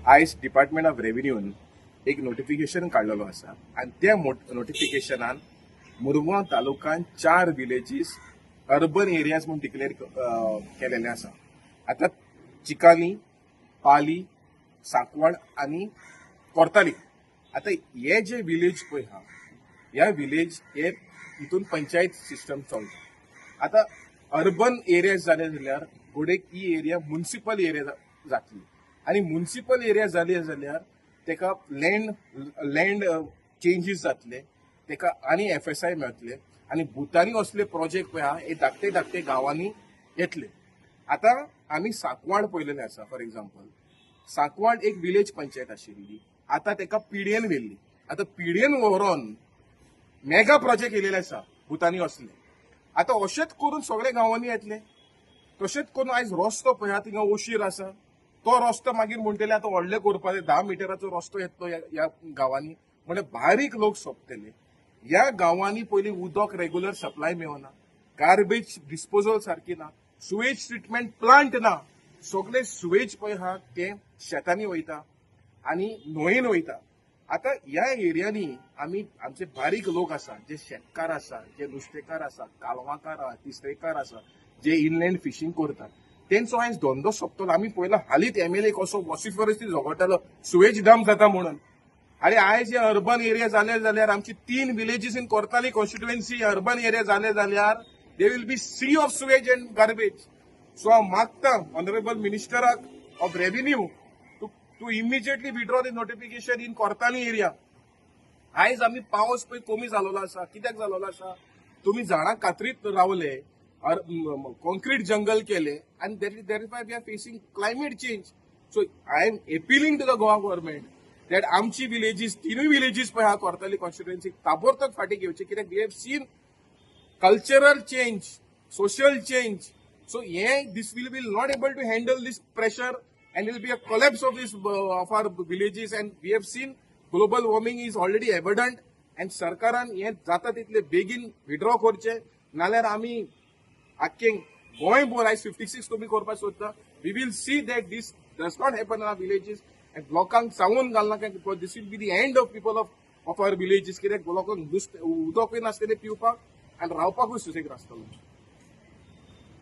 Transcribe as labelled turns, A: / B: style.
A: आयज department of रेव्हेन्यून एक notification काडलेलो आसा आनी त्या नोटिफिकेशनान मुरगांव तालुक्यान चार विलेजीस अर्बन एरियाज म्हूण डिक्लेअर केलेले आसा. आतां चिकाली, पाली, सांकवाळ आनी कोर्ताली. आतां हे जे विलेज पळय आहा, ह्या विलेज हे हितून पंचायत सिस्टम चलता. आतां अर्बन एरिया जाले जाल्यार घोडेक ही एरिया मुन्सिपल एरिया जातली आनी मुन्सिपल एरिया जाली जाल्यार तेका लँड चेंजीस जातले, तेका आनी एफएसआय मेळटले आनी भुतानी असले प्रोजेक्ट पळय आहा हे धाकटे धाकटे गांवांनी येतले. आतां आमी सांकवाळ पळयलेले आसा. फॉर एग्जाम्पल, सांकवाळ एक विलेज पंचायत आशिल्ली, आतां तेका पिडिएन व्हेल्ली. आतां पिडिएन व्हरोन मेगा प्रोजेक्ट येयलेले आसा भुतानी असले. आतां अशेंच करून सगळे गांवांनी येतले. तशेंच करून आयज रस्तो पळय आहा, थिंगा ओशीर आसा, तो रस्तो मागीर म्हणटले आतां व्हडले करपाचे, 10 मिटराचो रस्तो येतलो ह्या गांवांनी. म्हणजे बारीक लोक सोंपतले. ह्या गांवांनी पयलीं उदक रेगुलर सप्लाय मेळना, गार्बेज डिस्पोजल सारकी ना, सुवेज ट्रिटमेंट प्लांट ना. सगळे सुवेज पळय आहा ते शेतांनी वयता आनी न्हंयेन वयता. आतां ह्या एरियांनी आमी आमचे बारीक लोक आसा, जे शेतकार आसा, जे नुस्तेकार आसा, कालवांकार आसा, तिसरेकार आसा, जे इनलँड फिशींग करतात, तेंचो आयज धंदो सोंपतलो. आमी पळयला हालींच एमएलए कसो वॉसिफरसली झगडटालो सुवेज डंप जाता म्हणून. आनी आयज हे अर्बन एरिया जाले जाल्यार, आमची तीन villages in Cortalim constituency urban area जाले जाल्यार there will be sea of sewage and garbage. So हांव मागता honourable मिनिस्टराक of revenue to immediately withdraw the notification in Cortalim area. आयज आमी पावस पळय कमी जालोलो आसा. कित्याक जालोलो आसा? तुमी झाडां कातरीत रावले, कॉन्क्रीट जंगल केले आनी that is why we are facing climate change. So I am appealing to the Goa government that आमची विलेजीस, तिनूय विलेजीस पळय आहा कोर्ताली कॉन्स्टिट्युएन्सी, ताबडतोब फाटीं घेवचे, कित्याक we have seen cultural change, social change. So hey this will not able to handle this pressure and will be a collapse of our villages, and we have seen global warming is already evident, and सरकारान हे जाता तितले बेगीन withdraw करचे, नाल्यार आमी आख्खे गोंयभर आयज 56 तुमी करपाक सोदता. We will see that this does not happen in our villages and लोकांक सांगून घालना, because this will be the end of people of our villages, कित्याक लोकांक नुस्तें उदकूय नासतलें पिवपाक आनी रावपाकूय सुसेग नासतलो.